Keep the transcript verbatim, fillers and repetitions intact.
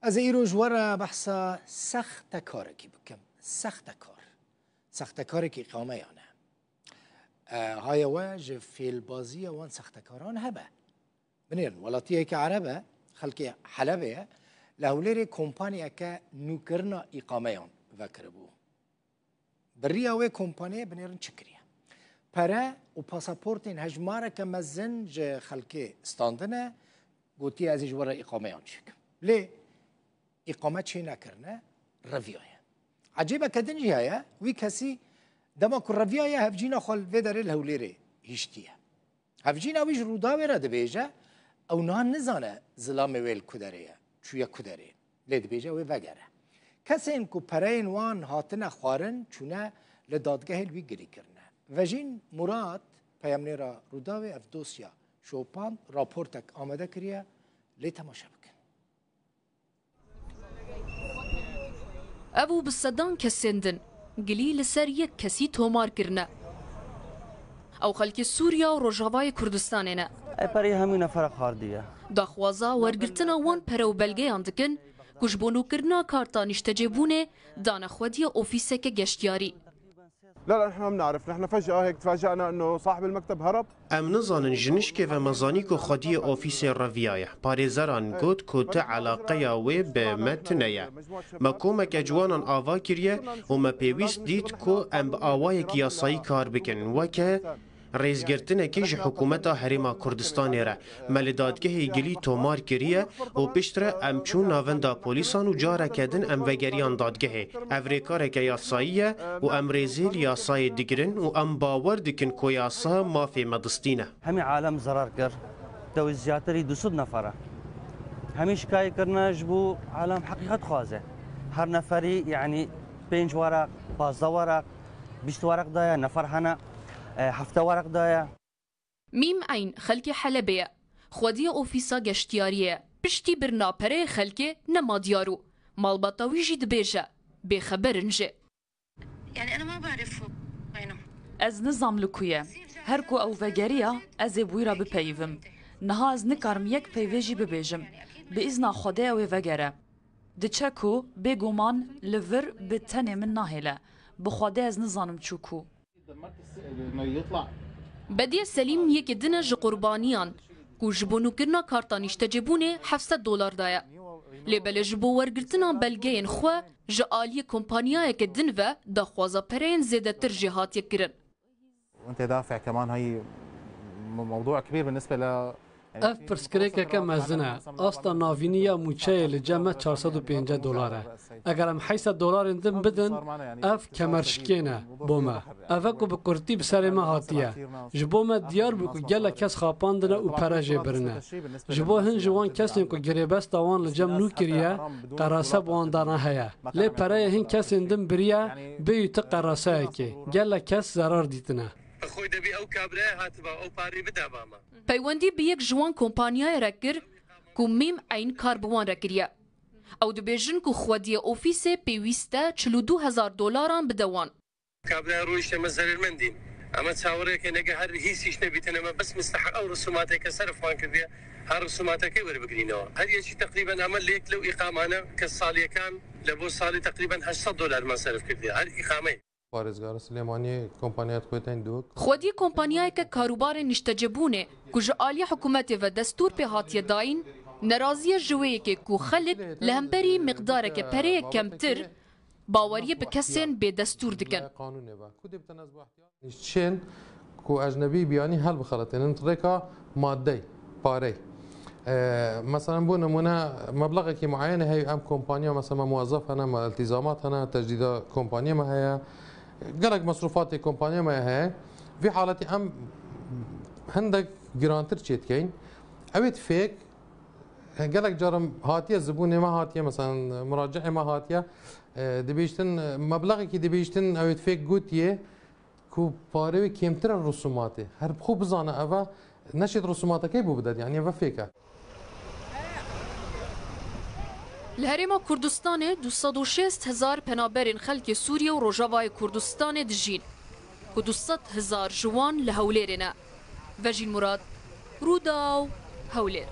Ez ê îro ji we re behsa sextekarekî bikim. Sextekar. Sextekarekî îqameyan e. E, haye we ji fêlbaziya wan sextekaran hebe. Binêrin, welatiyeke Ereb e, xelkê Helebê ye, li Hewlêrê kompaniyeke nûkirina îqameyan vekiribû. Bi riya wê kompaniyê binêrin çi kiriye? Pere û pasaportên hejmareke mezin ji xelkê standine, gotiye, "Ez ê ji we re îqameyan çêkim." Lê îqame çê nekirine, reviyaye. Ecêbeke din jî heye, wî kesî dema ku reviyaye, hevcîna xwe li vê derê li Hewlêrê hiştiye. Hevcîna wî ji Rûdawê re dibêje, ew niha nizane zilamê wê li ku derê ye, çûye ku derê. Lê dibêje wê vegere. Kesên ku pereyên wan hatine xwarin, çûne li dadgehê li wî gilî kirine. Vejîn Murat, peyamnêra Rûdawê, ev dosya şopand, raportek amade kiriye, lê temaşe bikin. Ev û bi sedan kesên din gilî li ser yek kesî tomar kirine. Ew xelkê Sûriya û Rojavayê Kurdistanê ne. Ev perê hemû nefera xwardiye. Daxwaza wergirtina wan pere û belgeyan dikin ku ji bo nûkirina karta nîştecêbûnê dane xwediya ofîseke geştiyarî. لا، لا، نحن ما بنعرف. نحن فجأة هيك تفاجأنا إنه صاحب المكتب هرب. Em nizanin, ji nişkê ve me zanî ku xwediyê ofîsê reviyaye. Parêzeran got ku tu eleqeya wê bi me tune ye. Me komeke ciwanan ava kiriye û me pêwîst dît ku em bi awayekî yasayî kar bikin, weke rêzgirtinekî ji hikûmeta Herêma Kurdistanê re. Me li dadgehê gilî tomar kiriye û piştre em çûn navenda polîsan û careke din em vegeriyan dadgehê. Ev rêkareke yasayî ye û em rêzê li yasayê digirin û em bawer dikin ku yasa mafê me distîne. Hemî alem zerar kir. Tewî ziyadtirî du sed nefere. Hemî şikayet kirine ji bo alem heqîqet dixwaze. Her neferî, yanî, pênc weraq, pazdeh weraq, bîst weraq daye, nefer hene, e, hefte weraq daye. Mîm Eyn xelkê Helebê ye. Xwediyê ofîsa geştiyariyê ye. Piştî birina pereyê xelkê nema diyar û malbata wî jî dibêje bêxeber in jê. يعني أنا ما بعرف وينه. Ez nizam li ku ye. Her ku ew vegeriya, ez ê bi wî re bipeyivim. Niha ez nikarim yek peyvê jî bibêjim. Bi îzna Xwedê ew ê vegere. Diçe ku, bêguman, li vir bi tenê min nahêle. Bi Xwedê ez nizanim çû ku. Bediye Selîm yekê din e ji qurbaniyan ku ji bo nûkirina karta nîştecêbûnê heft sed dolar daye. Lê belê ji bo wergirtina belgeyên xwe ji aliyê kompanyayeke din ve daxwaza pereyên zêdetir jê hatiye kirin. وانت دافع كمان، هي م-، موضوع كبير بالنسبة ل، يعني، Ev pirsgirêkeke mezin e. Asta navînî ya mûçeyê li cem me çar sed û pêncî dolar e. Eger em heyşt sed dolarên din bidin, ev kemerşikên e bo me. Ev e ku bi kurtî bi serê me hatiye. Ji bo me diyar bû ku gelek kes xapandine û pere jê birine. Ji bo hin ji wan kesên ku girêbesta wan li cem nû kiriye, qerase bi wan dana heye. Lê pereyê hin kesên din biriye, bêyî tu qeraseyekê. Gelek kes zerar dîtine. Bi xwe debî ew kabraya hatiba, ew parî bida ba me. Peywendî bi yek ji wan kompanyayê re kir ku Mîm Eyn kar bi wan re kiriye. Ew dibêjin ku xwediyê ofîsê pêwîst e çil û du hezar dolaran bide wan. Kabraya rûyişte me zerermendîn. Ema çawerêke nege her hîs hîç nebîtin, ema bes misteheq ew risumateke serf wan kiriye, her risumateke werbigrînewa. Her yekî teqrîben ema lêk lew îqamane ke salyekan le bo salî teqrîben heşt sed dolar me serf kiriye. Her îqameyê. Parêzgara Silêmaniyê kompanyaya xwe tên dok. Xwedî kompanyayeke karûbarê nîştecebûnê ku ji aliyê hikûmetê ve destûr pê hatiye dayîn, nerazî ye ji wê yekê ku xelk li hemberî miqdareke pereyê kemtir baweriyê bi kesên bêdestûr dikin. Çên ku ecnebî biyanî helbixeletînin rêka madey, parey. E, meselen, bo nimûne, meblexekî muayene heye, em kompanya, mesela, me muwezef hene, me iltîzamat hene, tecdîda kompanyê me heye. Gelek mesrûfatê kompanyê me heye. Vî haletî em hindek girantir çêdikeyin. Ew ê fêk, gelek caran hatiye, zibûnê me hatiye, mesela, muracihê me hatiye. E, dibêjtin, meblexekî dibêjtin, ew ê fêk gotiye, ku parê wê kêmtir e risumatê. Her bi xwe bizane, ev e, neşêt risumateke bo bide, yanî ev e fêk e. Li Herêma Kurdistanê du sed û şêst hezar penaberên xelkê Sûriye û Rojavayê Kurdistanê dijîn, ku du sed hezar ji wan li Hewlêrê ne. Vejîn Murad, Rûdaw, Hewlêr.